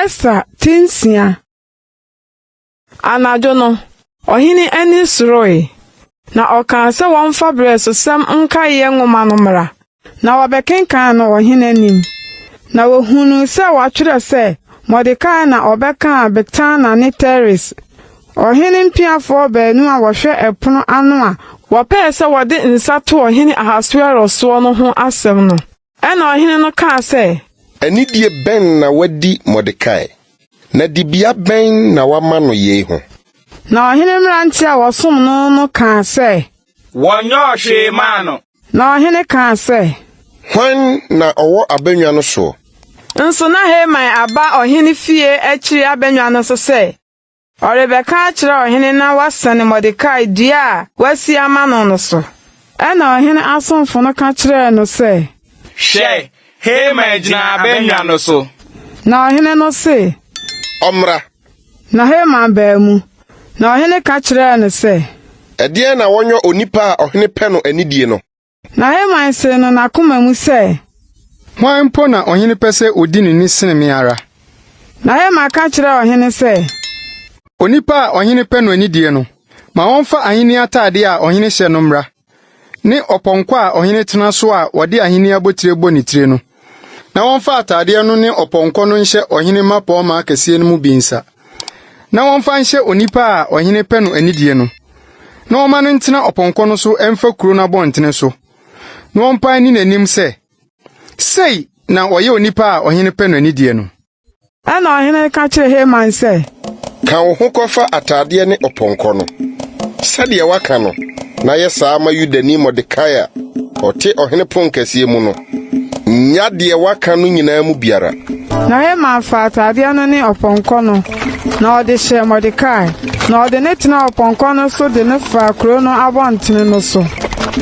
Ester ti nsia. Anadwo no, ɔhene ani soroe, na ɔkaa sɛ wɔmfa Berɛsosɛm nkaeɛ nwoma no mmra, na wɔbɛkenkan no ɔhene anim. Na wɔhunuu sɛ wɔatwerɛ sɛ Mordekai na ɔbɛkaa Bigtana ne Teres, ɔhene mpiafoɔ baanu a wɔhwɛ ɛpono ano a wɔpɛɛ sɛ wɔde nsa to ɔhene Ahasweros soɔ no ho asɛm no. Ɛnna ɔhene no kaa sɛ. Anidie bɛn na wadi Mordekai, na dibea bɛn na wama no yei ho? Na ɔhene mmeranteɛ a wɔsom no no kaa sɛ. Wɔnyɔɔ hwee mmaa no. Na ɔhene kaa sɛ. Hwan na ɔwɔ abannwa no soɔ? Nso na Haman aba ɔhene fie akyiri abannwa no so sɛ Ɔrebɛka akyerɛ ɔhene na wasɛne Mordekai dua a wasi ama no no so. Ɛnna ɔhene asomfo no ka kyerɛɛ no sɛ. Hwɛ, Haman gyina abannwa no so. Na ɔhene no se. Ɔmmra. Na Haman baa mu, na ɔhene ka kyerɛɛ no sɛ. Ɛdeɛn na wɔnyɔ onipa a ɔhene pɛ no anidie no? Na Haman see no n'akoma mu sɛ. Hwan mpo na ɔhene pɛ sɛ odi no ni sene me ara? Na Haman ka kyerɛɛ ɔhene sɛ. Onipa a ɔhene pɛ no anidie no, ma ɔmfa ahenni atadeɛ a ɔhene hyɛ no mmra, ne ɔpɔnkɔ a ɔhene tena so a wɔde ahenni abotire bɔ ne tire no, na wɔmfa atadeɛ no ne ɔpɔnkɔ no nhyɛ ɔhene mmapɔmma akɛseɛ no mu bi nsa. na wɔmfa nhyɛ onipa a ɔhene pɛ no anidie no, na wɔmma no ntena ɔpɔnkɔ no so mfa kuro no abɔntene so, na wɔmpae nni n'anim sɛ, 'Sei na wɔyɛ onipa a ɔhene pɛ no anidie no. Ɛnna ɔhene no ka kyerɛɛ Haman sɛ. Ka wo ho kɔfa atadeɛ ne ɔpɔnkɔ no, sɛdeɛ woaka no, na yɛ saa ma Yudani Mordekai a ɔte ɔhene ponkɛseɛ mu no. Nnya deɛ woaka no nyinaa mu biara. Na Haman faa atadeɛ no ne ɔpɔnkɔ no, na ɔde hyɛɛ Mordekai, na ɔde no tenaa ɔpɔnkɔ no so de no faa kuro no abɔntene no so,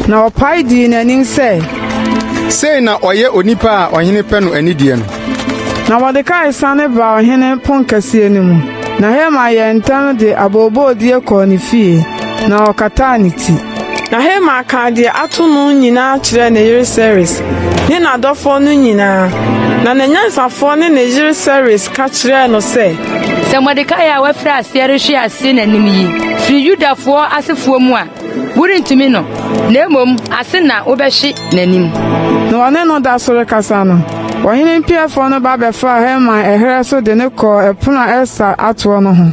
na ɔpae dii n'anim sɛ. Sei na ɔyɛ onipa a ɔhene pɛ no anidie no. Na Mordekai sane baa ɔhene ponkɛseɛ no mu, na Haman yɛɛ ntɛm de abooboodie kɔɔ ne fie, na ɔkataa ne ti. Na Haman kaa deɛ ato no nyinaa kyerɛɛ ne yere Seres ne n'adɔfoɔ no nyinaa. Na n'anyansafoɔ ne ne yere Seres ka kyerɛɛ no sɛ. Sɛ Mordekai a wafiri aseɛ rehwe ase n'anim yi firi Yudafoɔ asefoɔ mu a, worentumi no, na mmom ase na wobɛhwe n'anim. Na wɔne no da so rekasa no, ɔhene mpiafoɔ no ba bɛfaa Haman ɛherɛ so de no kɔɔ ɛpono a Ester atoɔ no ho.